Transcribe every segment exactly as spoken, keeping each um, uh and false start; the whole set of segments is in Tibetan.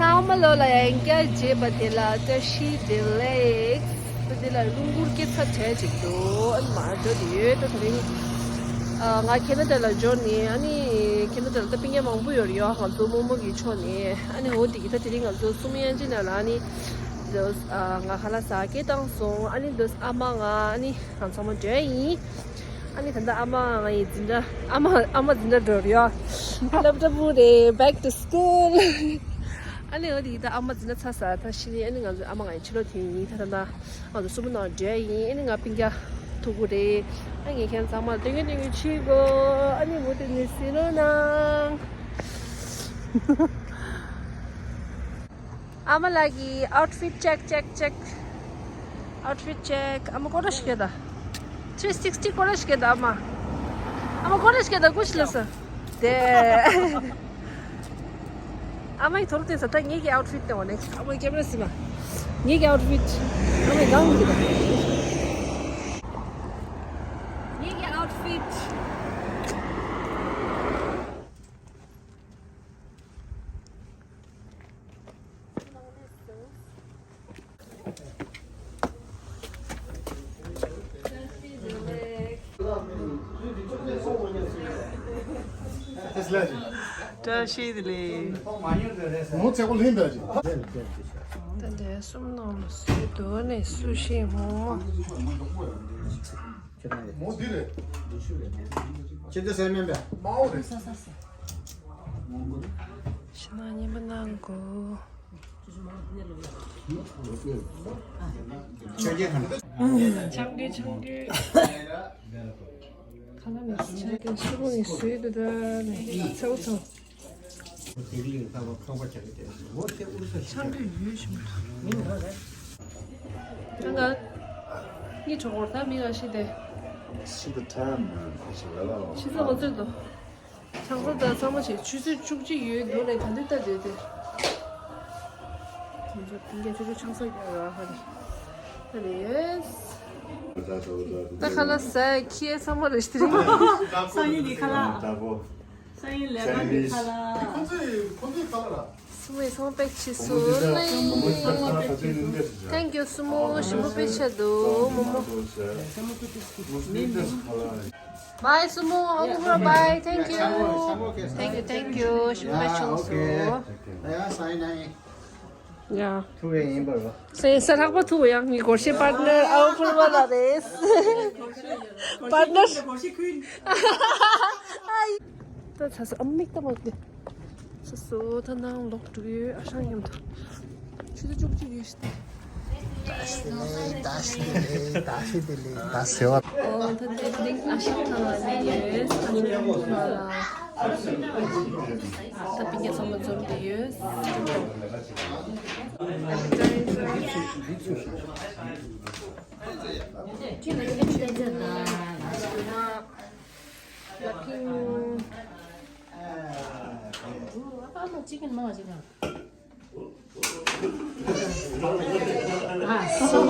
ཨ་མ་ལོ་ལ་ཡང་བསྐྱར་མཇལ་བ་དེ་ལ་བཀྲ་ཤིས་བདེ་ལེགས། ད་དེ་ལ་རླུང་བུར་སྐྱེ་ཚར་གྲས་ཅིག་འདུག་ཨ་ནི་མར་འགྲོ་དེ་ཡོད། ད་དེ་རིང་ཨ་ང་ཁེ་ན་ཌ་ལ་འབྱོར་ནས། ཨ་ནི་ཁེ་ན་ཌ་ལ་ད་སྤུན་ཀྱག་མང་པོ་ཡོད་རེད་ཡ། ང་ཚོ་རྨོ་མོ་གི་ཕྱོགས་ནས། ཨ་ནི་འོ་དེ་གི་ད་དེ་རིང་ང་ཚོ་གསུམ་ཡན་ཅིག་ནང་ལ་ཨ་ནི་ཨ་ང་ཁ་ལག་ཟ་སྐད་བཏང་སོང་། ཨ་ནི་འདི་ཨ་མ་ང་ཨ་ནི་ང་ཚང་མ་འགྲོ་ཡ་ཡིན། ཨ་ནི་ད་ལྟ་ཨ་མ་ང་ཡི་འཛིན་གྲྭ། ཨ་མ་ཨ་མ་འཛིན་གྲྭ་འགྲོ་རེད་ཡ། སློབ་གྲྭ་སྤུ་རེད། Back to school. ཨ་ནི་འོ་དེ་ད་ཨ་མ་འཛིན་གྲྭ་ཚར་ས་ད་ཕྱི་ནས་ཨ་ནི་ང་ཚོ་ཨ་མ་ང་ཡི་ཕྱི་ལོགས་དེ་ཡིན། ད་ད་ད་ང་ཚོ་གསུམ་པོ་ནང་འགྲོ་ཡ་ཡིན། ཨ་ནི་ང་སྤུན་ཀྱག་ཐུག་གི་རེད། ཨ་ངས་ཁྱེད་ཚང་མ་སྟོན་གི་སྟོན་གི་བྱེད་དགོས། ཨ་ནི་འོ་དེ་ནས་གཟིགས་རོགས་གནང་། ཨ་མ་ལགས་ཀྱི་outfit check, check, check. Outfit check. ཨ་མ་ཀོ་ར་ཤི་ཀེ་ད། three sixty ཀོ་ར་ཤི་ཀེ་ད་ཨ་མ། ཨ་མ་ཀོ་ར་ཤི་ཀེ་ད་ཀུ་ཤི་ལ་ས། དེ། ཨ་མ་ཡི་ཐོག་ཏུ་ས་ད་ངེད་ཀྱི་outfit དེ་འོ་ནེ། ཨ་མ་ཀེ་མ་ར་སི་མ། ངེད་ཀྱི་outfit. ཨ་མ་གང་གི་ད། ངེད་ཀྱི་outfit. བཀྲ་ཤིས་བདེ་ལེགས། ད་ལྟའི་གསུམ་ནང་ལ་སུ་དོ་ནས་སུ་ཤེས་མོ་མོ། མོ་འདི་རེད། ཁྱེད་ཚོ་སེམས་མེད་པས། མའོ་རེད། ཤི་ན་ཉི་མ་ནང་གོ། ཆོས་རྒྱལ་ཁང་ཆང་གི་ཆང་གི། ཁ་ལ་ནས་ཆང་གི་སུ་རུ་ནས་སུའི་དུ་ད་ནས་ཚེའུ་ཚང་། ཆང་གི་ཡུལ་ཞིག་མ། ང་གཉིད་གྲོགས་ད་མི་ང་ཤི་དེ། ཤི་ད་ཐམ་ཤི་ལ་ལ། ཤི་ས་ལོ་ཚོད་དོ། ཆང་ས་དང་ཚང་མ་བྱས་ཆུ་ཚོད་བཅུ་གཅིག་ཡོད་འདུག་ལས་ག་འདི་ལྟ་བསྡད་དེ། ཁྱེད་ཚོ་ཕིང་གིས་ཆུ་ཚོད་ཆང་ས་རྒྱག་ར་ཧ་རེ། ཧ་རེ་ཡེས། ད་ཁ་ལག་ཟ་ཁྱེད་ཚང་མ་རེ་ཞིག་དེ་རིང་། སང་ཉིན་གྱི་ཁ་ལག་སང་ཉིན་ལས་ཀ་གི་ཁ་ལག་ཁོ་ཚོས་ཁོ་ཚོའི་ཁ་ལག་ར། སུ་མོ་ཚང་པེག་ཆེ་སུ་ལེ། Thank you སུ་མོ་ཞིམ་པོ་དཔེ་ཆ་འདུག་མོ་མོ། Bye སུ་མོ། ཨ་ཁུ་ཕུར་བ་bye. Thank you. Thank you, thank you. ཞིམ་པོ་དཔེ་ཆ་སུ། ཡ། ཐུག་རེ་ཡིན་པར་བ། སེ་ས་ལྷག་པ་ཐུག་ཡང་ངའི་སྒོར་གཞས་partner ཨ་ཁུ་ཕུར་བ་ལགས་རེད། Partner། ད་ཚ་ས་ཨ་མིག་ཏ་མ་དེ། ས་སོ་ད་ནང་ལོག་འགྲོ་གི་ཡོད། ཨ་ཞང་མཉམ་དུ་ཆུ་ཚོད་བཅུ་གཅིག་ཡོད་ཤི། ད་ཤི་དེ་ལེ་ད་ཤི་དེ་ལེ་ད་ཤི་དེ་ལེ་ད་ཟེར་བ། ཨོ་ད་དེ་དེ་རིང་ཨ་ཞང་ཐང་ལ་ཡོད། ཨ་ཞང་ཐང་ལ་ད་པིང་ཀ་ཚང་མ་འཛོམས་ཏེ་ཡོད། སོ་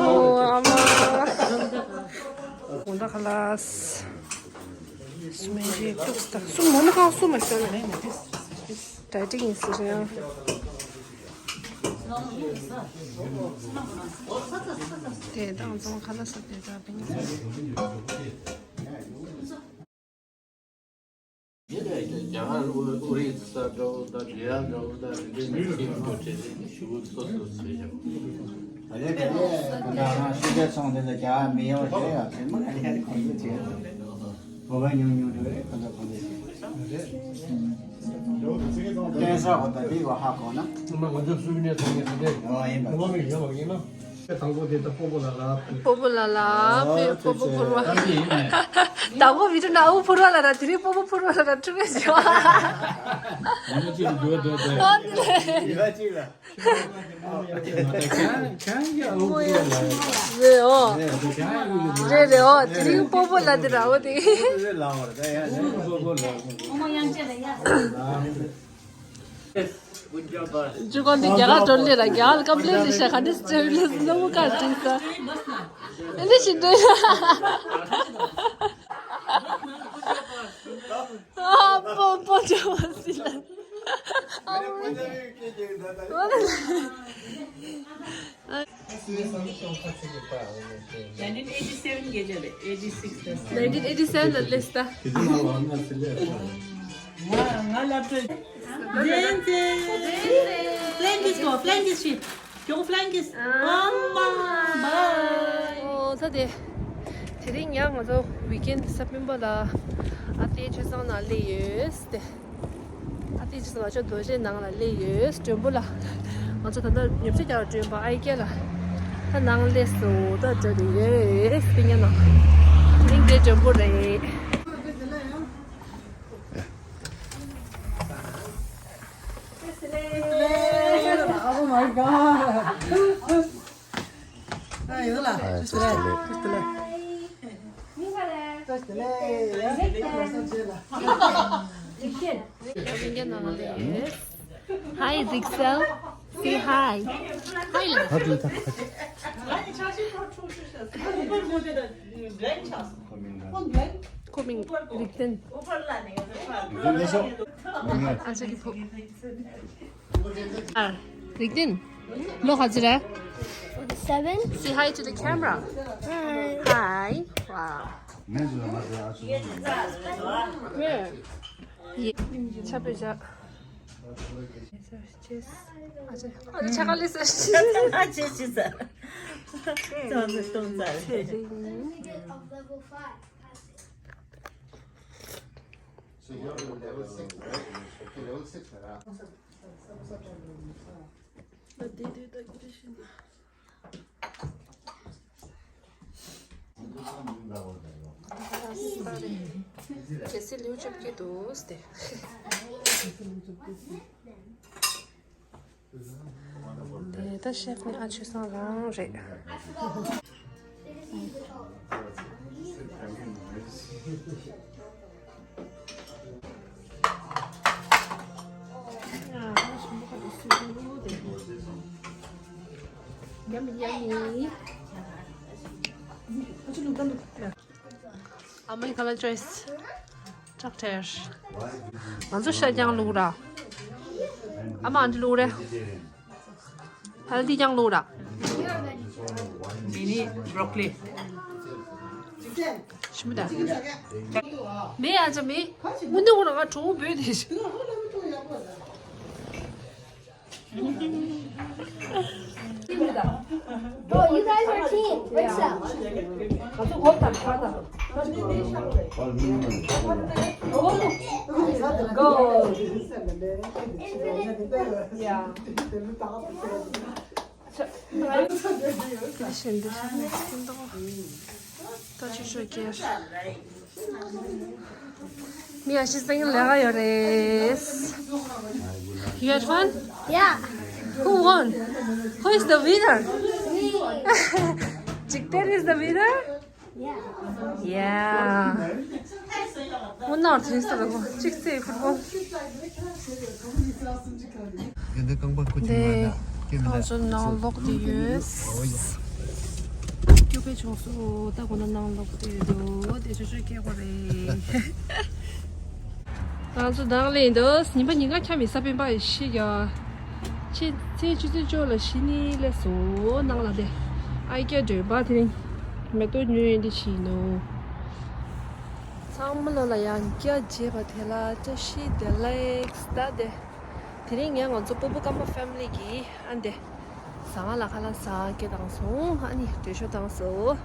ཨ་མ། དགོང་དག་ཁ་ལགས། སུ་མེ་ཞིག་ཐུག་སྟ་སུ་མོ་མོ་གང་སུ་མ་ཤོར་ལ། ཌའེ་ཊིང་ཡིན་ཟེར་ཡང་། དེ་དང་ཚང་ཁ་ལགས་ས་དེ་དང་པིན། རྒྱ་གར་ཨུ་རིག་ས་འདྲ་བོ་དང་འབྲི་ཡག་འདྲ་བོ་དང་དེ་འདྲའི་མི་སྐད་འགྲོ་བྲལ་ཏེ་ཞུ་སོ་སོ་ཟེར་ཡག་ད་ལྟའི་ག་ལེ་ང་རང་ཤུགས་རྒྱག་སོང་དེ་ལ་རྒྱ་གར་མི་ཡོང་ཞེས་ཡག་དེ་མ་ག་ལེ་ག་ལེ་གོ་ཡོད་བྱས། བོད་པ་ཉུང་ཉུང་འདྲ་བོ་རེད། གང་ལྟར་གང་ལྟར་བྱས། བསྟན་ས་འོ་ད་དེ་བ་ཧ་གོ་ན། ང་ཚོ་སུ་ནས་ཐོན་ངེས་དེ་འདྲ་ཡོད་ཡིན་པ། ནུ་བ་མི་ཡོད་པ་ཡིན་ན། དང་པོ་དེ་ད་སྤོ་བོ་ལ་ལ། སྤོ་བོ་ལ་ལ། ཨོ་སྤོ་བོ་ཕུར་བ། ད་ལྟ་བོ་བི་ཏུ་ན་ཨུ་ཕུར་བ་ལ་ན་དེ་རིང་སྤོ་བོ་ཕུར་བ་ལ་ན་ཁྲུ་མེ་ཞོ། ཡིན་གཅིག་ལ་འདུག་འདུག་འདུག་ཨོ་དེ་ལས། ཡིན་གཅིག་ལ། ཁྱང་ཁྱང་གི་ཨུ་ཕུར་བ་ལ། རེད་ཨོ། རེད་རེད་ཨོ། དེ་རིང་སྤོ་བོ་ལ་དེ་ར་ཨོ་དེ། རེད་ལ་བར་ད་ཡ་རེད། སྤོ་བོ་ལ། ཨོ་མ་ཡང་ཅེ་ལ་ཡ། ཇུ་གོ་འདི་རྒྱ་གར་འགྲོ་ལེ་ར་རྒྱ་གར་ཀམ་ལེ་ལེ་ཤ་ག་འདི་སྤྱོད་ལེ་སི་ནོ་མོ་ཀ་ཏྲིན་ས། ཨ་ནི་ཤི་འདྲེ། ཨ་པོ་པོ་ཇོ་སི་ལ། nineteen eighty-seven ལ་སླེབས་ད། ང་ལབ་འགྲོ། ཛེན་ཛེན། Flying kiss གོ། Flying kiss བྱེད། ཁྱོད་flying kiss། ཨོ་མ་བྷའི། ཨོ་ད་དེ། དེ་རིང་ཡང་ང་ཚོ་weekend གཟའ་སྤེན་པ་ལ་ཨ་ཏེ་ཆོས་བཟང་ནང་སླེབས་ཡོད་དེ། ཨ་ཏེ་ཆོས་བཟང་ང་ཚོ་རྡོ་རྗེ་ནང་ལ་སླེབས་ཡོད། མགྲོན་པོ་ལ། ང་ཚོ་ད་ལྟ་ཉོ་ཆ་རྒྱག་མགྲོན་པོ་ཨའི་ཀེ་ལ། ད་ནང་སླེབས་སོང་། ད་འགྲོ་དེ་ཡོད་སྤུན་ཀྱག་ནང་། དེ་རིང་དེ་མགྲོན་པོ་རེད། Oh my god. ཨ་ཡོད་ལ། ཨ་ཅོ་ཅོ་ལེ། ཅོ་ཅོ་ལེ། ཅོ་ཅོ་ལེ། Hi, Dixel. Say hi. Hi, ལ། ཧ་ཏུ་ཐ་ཁ། ཁོ་མིང་རིག་ལྡན། ཨ་ཅག་གི་ཕོ། ཨ། རིག་ལྡན། ལོ་ག་ཚོད་རེད། Forty-seven. Say hi to the camera. Hi. Hi. Wow. Where? ཡེ། ཆ་པེ་ཆ། Cheers. ཨ་ཅེ། ཨ་ཅེ་ཆ་ག་ལེ་ས་ཤི། ཨ་ཅེ་ཤི་ས། ཙང་ཙེ་སྟོང་ཙ་རེད། So you're level six, right? Okay, level six, right? གལ་སྲིད་ལིའུ་ཅོབ་ཀྱི་འདུག་སྟེ། དེ་ད་ཤེཕ་ནི་ཨ་ཆོས་བཟང་རང་རེད། Yummy, yummy. ཨ་མའི་color choice. ཀྲག་ཁྲེར། ང་ཚོ་ཤ་རྐྱང་བླུགས་ར། ཨ་མ་འདི་བླུགས་རེད། ཧལ་དི་རྐྱང་བླུགས་ར། འདི་ནི་broccoli། ཞིམ་པོ་ད། མེད་ཡ་ཅག་མེད། མུ་འདི་ཁོ་ན་ང་གྲོགས་པོ་བོད་དེ་ཞིག Oh, you guys are team. What's up? Yeah. ད་ཆུ་ཚོད་བརྒྱད། མི་ཡ་ཤི་སེང་ལས་ཀ་ཡོད་རེད། You had fun? Yeah. Who won? Who is the winner? Me. Jikter is the winner? Yeah. Yeah. ངོ་ནར་ཐོན་ས་ར་གོ་གཅིག་སེ་ཕུར་གོ། དེ་འདི་རྐང་པ་ཁུ་ཅིག་མ་ད་སྐྱེ་མི་ད། ང་ཚོ་ནང་ལོག་དེ་ཡོད། ཨོ་ཡ། སྐྱོ་པའི་ཕྱོགས་སུ་ད་གོ་ན་ནང་ལོག་དེ་ཡོད་དོ། དེ་ཆོ་ཆོ་སྐྱེ་གོ་རེད། ང་ཚོ་ནང་ལེན་དུ་ཉིན་པ་ཉིན་གང་འཁྱམ་མི་ས་པན་པ་ཡི་ཤི་ཡ། ཆེ་ཚེ་ཆུ་ཚོད་བཅུ་ལ་ཤི་ནི་ལས་སོ་ནང་ལ་དེ། ཨའི་ཀྱ་འདྲོད་པ་དེ་རིང་མེ་ཏོག་ཉོས་ཡོད་འདི་ཤི་ནོ། ཚང་མ་ལོ་ལ་ཡང་སྐྱ་རྗེས་པ་དེ་ལ་བཀྲ་ཤིས་བདེ་ལེགས་ད་དེ། དེ་རིང་ངས་ང་ཚོ་སྤོ་བོ་སྐམ་པ་ཕེ་མི་ལི་གི་ཨ་འདི་ཟ་ཁང་ལ་ཁ་ལག་ཟ་སྐད་བཏང་སོང་། ཨ་ནི་མགྲོན་ཤོག་བཏང་སོང་།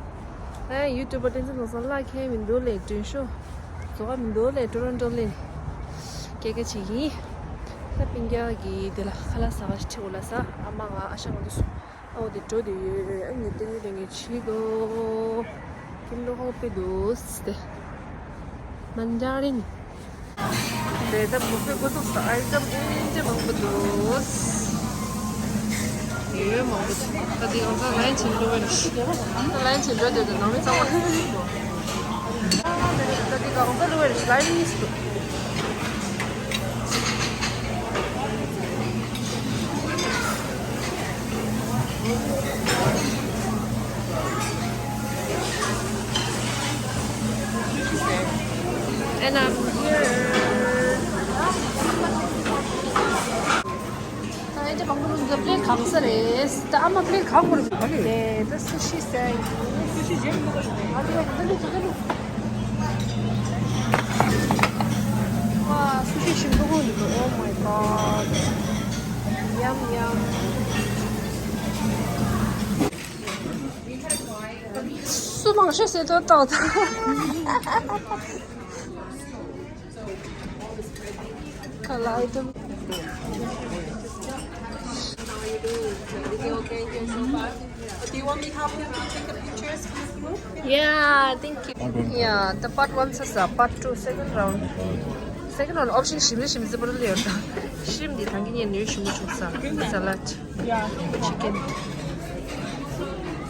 ཨ་ཡུ་ཊུབ་པར་བསྟན་འཛིན་ནོར་བཟང་ལགས་ཁྱེད་མི་འདུག་ལེ། མགྲོན་ཤོག་རྫོགས་ཀ་མི་འདུག་ལེ། ཊོ་རོན་ཊོ་ལེ་སྐད་སྐད་བྱེད་ཀྱིན། ད་སྤུན་ཀྱག་གི་དེ་ལ་ཁ་ལག་ཟ་ཁ་ཞིག་ཁྲིད་འོ་ལ་ཟ། ཨ་མ་ང་ཨ་ཞང་ང་ཚོ་སོང་། ཨོ་དེ་འགྲོ་དེ་ཡོད། ཨ་ནི་ཏན་ཏན་ངས་བྱེད་དོ། ཀིམ་ལོ་ཧོ་པེ་དུ་སི་ཏེ། མན་ཇ་རིན། དེ་ད་བུ་ཕེ་གོ་ཐུག་ས་ཨའི་ཏམ་ཨིན་ཇི་མང་པོ་འདུག་ཡོད་མང་པོ་འདུག་ད་དེ་ང་ཚོ་ལའིན་ཆེན་འགྲོ་བའི་རེད། ད་ལའིན་ཆེན་འགྲོ་དེ་དུ་ནང་མི་ཚང་མ། ད་དེ་གང་ས་འགྲོ་བའི་རེད། ལའིན་གཉིས་སུ་འདུག And I'm here. ད་པླེཊ་གང་ས་རེད། ད་ཨ་མ་པླེཊ་གང་བོར་མི་འདུག་ལས། ད་སུ་ཤི་ཟ་ཡི། སུ་ཤི་གཞན་མི་འདུག་ག་ད་ལུ་ད་ལུ་ད་ལུ། ཝ། སུ་ཤི་ཞིམ་པོ་འདུག Oh my god. Yum yum. སུ་མང་ཤོས་ཟེར་ཏོ་ཏོ་ད། Color item. How are you doing? Is everything okay here so far? Uh, do you want me to help you to take the pictures with you? Yeah, thank you. Yeah, the part one sasa, part two, second round. Second round option shimli shimli zebra le yorta. Shimli tangi ni ne shimu chuksa. Salad. Yeah. Chicken.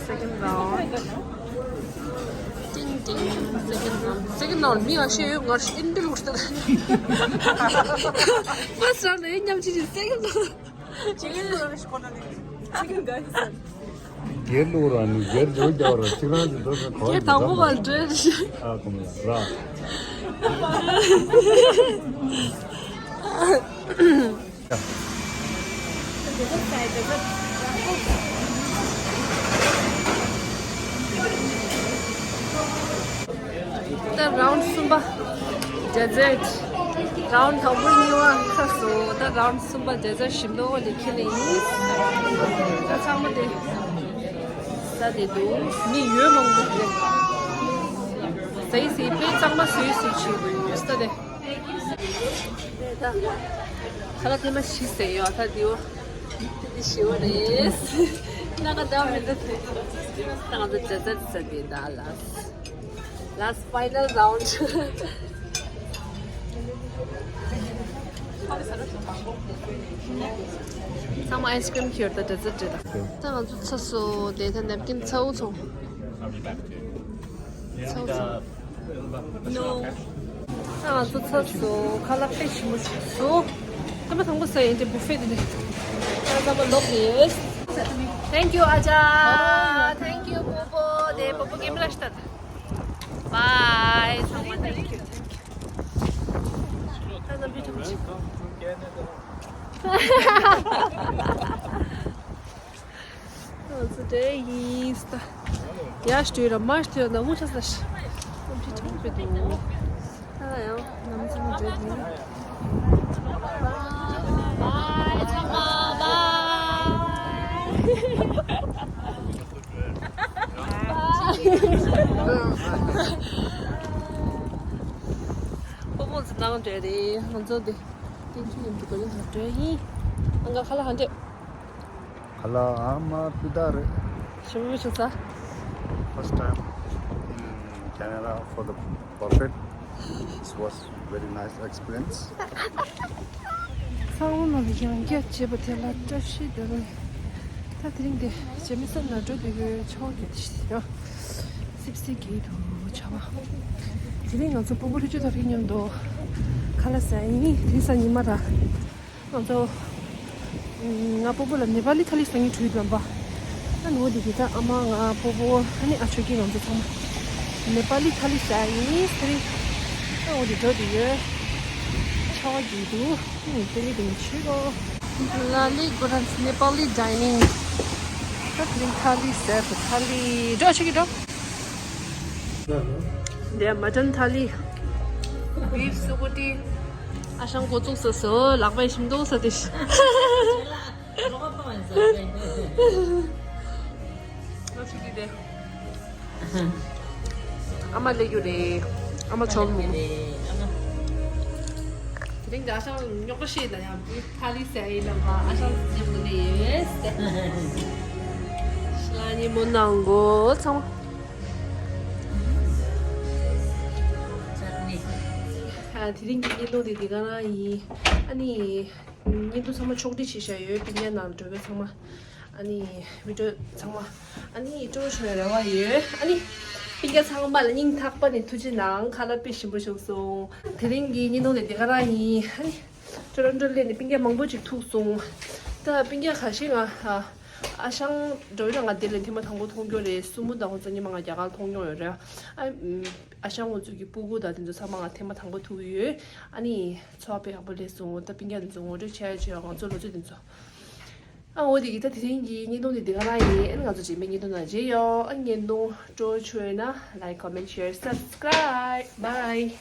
Second round. Ting ting. Second round. Second round. Mi ashe yo ngar in de lukta. First round e nyam chi second round. Chicken round. Chicken guys. རྒྱལ་བློ་ར་ནི་རྒྱལ་འཇོག་རྒྱག་ར་གཅིག་རང་གི་འགྲོ་ས་གོ་རྒྱལ་དང་པོ་བ་འདྲེ། ཨ་ཁོམ་ལ་ར། ད་རའུན་གསུམ་པ་ཌེ་ཛར་ཊི། རའུན་དང་པོ་གཉིས་པ་ཁ་སོ། ད་རའུན་གསུམ་པ་ཌེ་ཛར་ཊི་ཞིམ་མདོག་ལས་ཁྱེར་ནས་ཡིན། ད་ཚང་མ་དེ་ཟ་དེ་འདུག་མི་ཡོད་མང་པོ་རེད། ཟ་ཡི་ཟ་ཡི་དཔེ་གཙང་མ་བཟོས་བཟོས་བྱས་འདུག་ས་དེ། ད་ཁ་ལག་ཐེངས་མ་བཞི་ཟས་ཡོད་ད་དེའོ། དེ་བཞི་བ་རེད། ན་ག་ད་མི་འདུག་ད་ང་ཚོ་ཛ་ཛ་ཛ་དེ་ད་ལ། Last final round. ཚང་མ་ཨའི་སི་ཀྲིམ་ཁྱེར་ད་ཌེ་ཛར་ཊི་རེད་ད། ད་ང་ཚོ་ཚ་སོ་དེ་ད་ནེབ་ཀིན་ཚ་བོ་ཚོང་། ཚ་བོ་ཚོང་། ད་ང་ཚོ་ཚ་སོ་ཁ་ལག་དཔེ་ཞིམ་པོ་ཞིག་བཟོ། ད་མ་དང་པོ་ཟ་ཡིན་དེ་བུ་ཕེ་དེ་ནས་ད་ཚང་མ་ལོག་ཡོད། Thank you ཨ་ཅག Thank you པོ་པོ། དེ་པོ་པོ་གེམ་ལ་ཤི་ད། Bye ཚང་མ། Thank you, thank you. ད་ནམ་བུ་ཐུམ་ཅིག་ང་ཚོ་འདྲེ་ཡིན་ད། ཡར་ལྟོས་ར་མར་ལྟོས་ན་འུ་ཚ་ས་ཤི། ཨམ་ཆི་ཆང་པེ་དུ། ད་ཡང་ནམ་ཚང་འདྲེ་ཡིན། Bye ཚང་མ་bye། ཁོ་མོ་ཚོ་ནང་འདྲེ་རེད། ང་ཚོ་འདི་ཏིན་ཆུ་ཡིན་འདུག་ག་ཡིན་ད་འདྲེ་ཡིན། ཨང་ག་ཁ་ལ་ཧ་འདྲེ། Hello, I'm uh, Pidar. ཞིམ་པོ་བྱུང་ས། First time in Canada for the buffet. This was very nice experience. ཚང་མ་ལ་ཡང་བསྐྱར་བྱེད་པ་དེ་ལ་བཀྲ་ཤིས་བདེ་ལེགས། ད་དེ་རིང་དེ་རྗེས་མི་སར་ན་འགྲོ་དུས་ཡོད་ཆོག་གི་ཡོད། སིབ་སིབ་གི་འདུག་བྱ་བ། དེ་རིང་ང་ཚོ་སྤོ་བོ་ལྷུ་ཆུ་ཐོག་རིགས་མཉམ་དུ་ཁ་ལག་ཟ་ཡིན། དེ་རིང་གཟའ་ཉི་མ་ར། ང་ཚོ་ང་སྤོ་བོ་ལ་ནེ་པ་ལི་ཐ་ལི་ཟ་སྙིང་བྲོ་ཡོད་ལབ་པ། ད་ནུ་བོ་དེ་གི་ད་ཨ་མ་ང་སྤོ་བོ་ཨ་ནི་ཨ་ཆོས་ཀྱི་ང་ཚོ་ཚང་མ་ནེ་པ་ལི་ཐ་ལི་ཟ་ཡིན་ཟེར། ད་འོ་དེ་འགྲོ་དེ་ཡོད། ཆ་བ་གི་འདུག་ཨུ་དེ་ནི་དེ་ནི་ཆོས་གོ། ལ་ལི་གོ་རན་ནེ་པ་ལི་ཌའི་ནིང་། ད་དེ་རིང་ཐ་ལི་ཟ་ཐ་ལི་འགྲོ་ཆོས་ཀྱི་འགྲོ། འདི་མ་ཊན་ཐ་ལི། བིབ་སུ་ཀུ་ཊི། ཨ་ཞང་འགོ་བཙུགས་ས་སོ་ལག་པས་ཞིམ་མདོག་ས་དེ་ཤི། ཨ་མ་ལས་རྒྱུ་རེད། ཨ་མ་ཆོག་མོ། དེ་རིང་འདི་ཨ་ཞང་རྙོག་པ་ཤེས་ད་ཡང་བིབ་ཐ་ལི་ཟ་ཡི་ལ་མ་ཨ་ཞང་ཉམས་དུ་ལས་ཡོད། ཤ་ཉི་མོ་ནང་གོ་ཚང་མ། དེ་རིང་གི་བརྙན་ཐུང་དེ་འདི་ག་རང་ཡིན། ཨ་ནི་བརྙན་ཐུང་ཚང་མ་ཕྱོགས་སྒྲིག་བྱས་བཞག་ཡོད། སྤུན་ཀྱག་ནང་འགྲོ་བའི་ཚང་མ། ཨ་ནི་བི་ཌི་ཡོ་ཚང་མ་ཨ་ནི་སྤྲོ་བོ་བྱུང་བའི་རེ་བ་ཡོད། ཨ་ནི་སྤུན་ཀྱག་ཚང་མ་ལ་སྙིང་ཐག་པ་ནས་ཐུགས་རྗེ་གནང་། ཁ་ལག་དཔེ་ཞིམ་པོ་བྱུང་སོང་། དེ་རིང་གི་བརྙན་ཐུང་དེ་འདི་ག་རང་ཡིན། ཨ་ནི། ཊོ་རོན་ཊོ་སླེབས་ནས་སྤུན་ཀྱག་མང་པོ་ཅིག་ཐུག་སོང་། ད་སྤུན་ཀྱག་ཁ་ཤས་ང་ཨ་ཨ་ཞང་འགྲོ་ཡོད་ན་ང་དེ་ལ་ཐེངས་མ་དང་པོ་མཐོང་རྒྱུ་རེད། སྲུ་མོ་དང་ཚོ་ཉི་མ་ང་རྒྱ་གར་མཐོང་མྱོང་ཡོད་རེད། ཨ་ཨ་ཞང་ངོ་ཚོ་གི་སྤུ་གུ་དང་དེ་ཚོ་ཚང་མ་ང་ཐེངས་མ་དང་པོ་ཐུག་གི་ཡོད། ཨ་ནི་ཚོར་བ་དཔེ་ཡག་པོ་སླེབས་སོང་། ད་སྤུན་ཀྱག་དེ་ཚོ་ངོ་སྤྲོད་བྱས་བྱས་ང་ཚོ་ལོ་ཚོད་དེ་ཚོ། ཨ་འོ་དེ་གི་ད་དེ་རིང་གི་བརྙན་ཐུང་དེ་འདི་ག་རང་ཡིན། ཨ་ནི་ང་ཚོ་རྗེས་མའི་བརྙན་ཐུང་ནང་མཇལ་ཡོང་། ཨ་བརྙན་ཐུང་སྤྲོ་བོ་བྱུང་ན་like, comment, share, subscribe. Bye.